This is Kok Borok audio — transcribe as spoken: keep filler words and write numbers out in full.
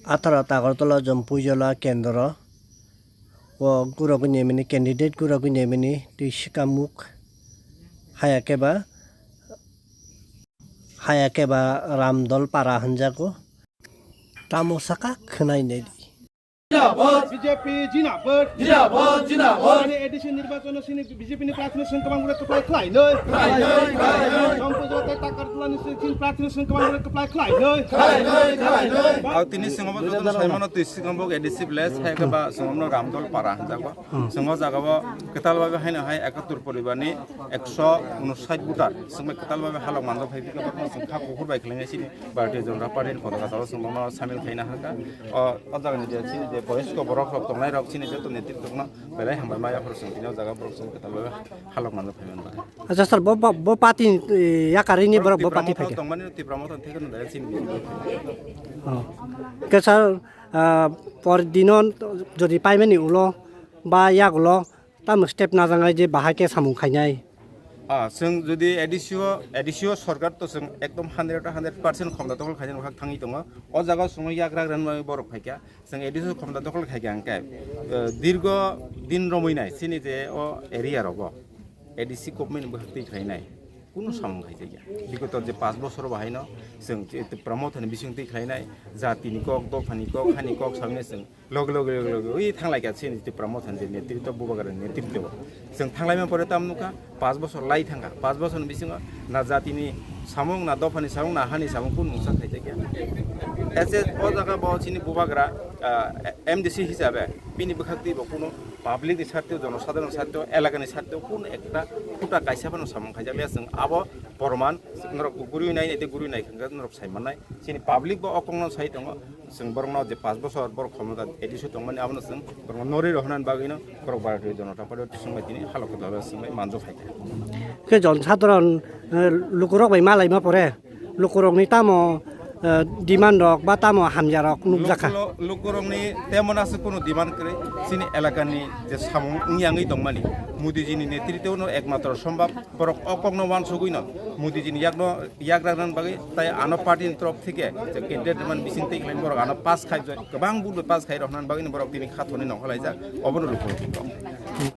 Atharo Tagartola Jompuijala kendro o gurogwi nemini candidate gurogwi nemini twi sikamuk haya keba haya keba Ramdol para hwnjago. Tamo saka khwnai naidi. Jindabad. B J P jindabad. Jindabad, jindabad. Ani A D C nirbachon sini B J P ni prarthi ni sengkabang gure kwplai khlai noi. Khlai noi, khlai noi. Jompuijala tei Tagartola ni sini prarthi ni sengkabang gure kwplai khlai noi. Khlai noi, khlai noi. Au tini sengkabo joto saimano twi sengkabo A D C village hai khe ba sengkabo Ramdol para hwnjago. Sengkabo jagao kwtal bai haino hai ekattur poribar ni ekso unsait voter sengkabo kwtal bai halok manjak phai bikhe borok sengkha kuhur bai khlai sini. Bharatiya Janata Party ni kotor kachalo chwng bono samil khaina hakha. O, o jaga ni je chini je boyosko borok rok tongnai rok chini joto netrito no belai hambai ma yaphar chwng tini o jaga borok chwng kwtal bai halok manjak phai manba. Acha sir, bo, bo, bo party, eh, yakari ni borok bo party phai khe. Tongmani Tipra Motha theke no direct chini. Oh. Ke sir, ah, por dino jodi paimani ulo ba yagulo tamo step najaknai je bahai khe samung khainai. Ah, chwng jodi A D C o, A D C o sorkar to chwng ekdom hundred, hundred percent khomda dokhol khainai rok thangwi tongo. O jaga o chwng yagra gran borok phaikha. Chwng A D C o khomda dokhol khaikha hwnkhe, eh, dirgo din romwi nai chini je o area rogo A D C government bwkhak twi khlainai. Kunu samung khaijak ya. Bigoto je pash bosor bahaino chwng je Tipra Mothani bising twi khlainai, jatini kok, dophani kok, hani kok samino chwng loge loge loge loge ui thanglaikha chini Tipra Mothani je netrito, Bubagrani netrito. Chwng thanglaima pore tamo nukha, pash bosor lai thangkha. Pash bosorni bisingo na jatini samung, na dophani samung, na hani samung kunu mungsa khaijak ya. Ese o jaga bo chini Bubagra, ah, M D C hisabe bini bwkhak twi bo kunu public ni sarteo, jonosadharon sarteo, elakani sarteo kunu ekta khuta kaisa phano samung khaijak ya. Chwng abo porman norok gurui nai, nai tei gurui nai hwnkhe norok sai mannai. Chini public bo o kokno sai tongo, chwng borokno je pash bosor borok khomota A D C o tongmani abono chwng borokno norwi rohornani bagwino borok Bharatiya Janata Party o tisongbai tini halok kwtal bai swngbai manjak phaikha. Khe jon sadharon, eh, lukurok bai malaima pore lukurokni tamo, eh, demand rok ba tamo hamya rok nukjakha. Luku-, lukurokni temon aswk kunu demand kwrwi, chini elakani je samung wngya wngwi tongmani Modiji ni netrito no ekmatro sombab. Borok o kokno uansugwino Modiji ni yakno yagra nani bagwi tai ano party ni torof theke je candidate man bising twi khlai borok ano pass khai jai, kwbang vote bai pass khai rokna bagwi borok tini kha thoni nongkhor laijak, obono lukurok.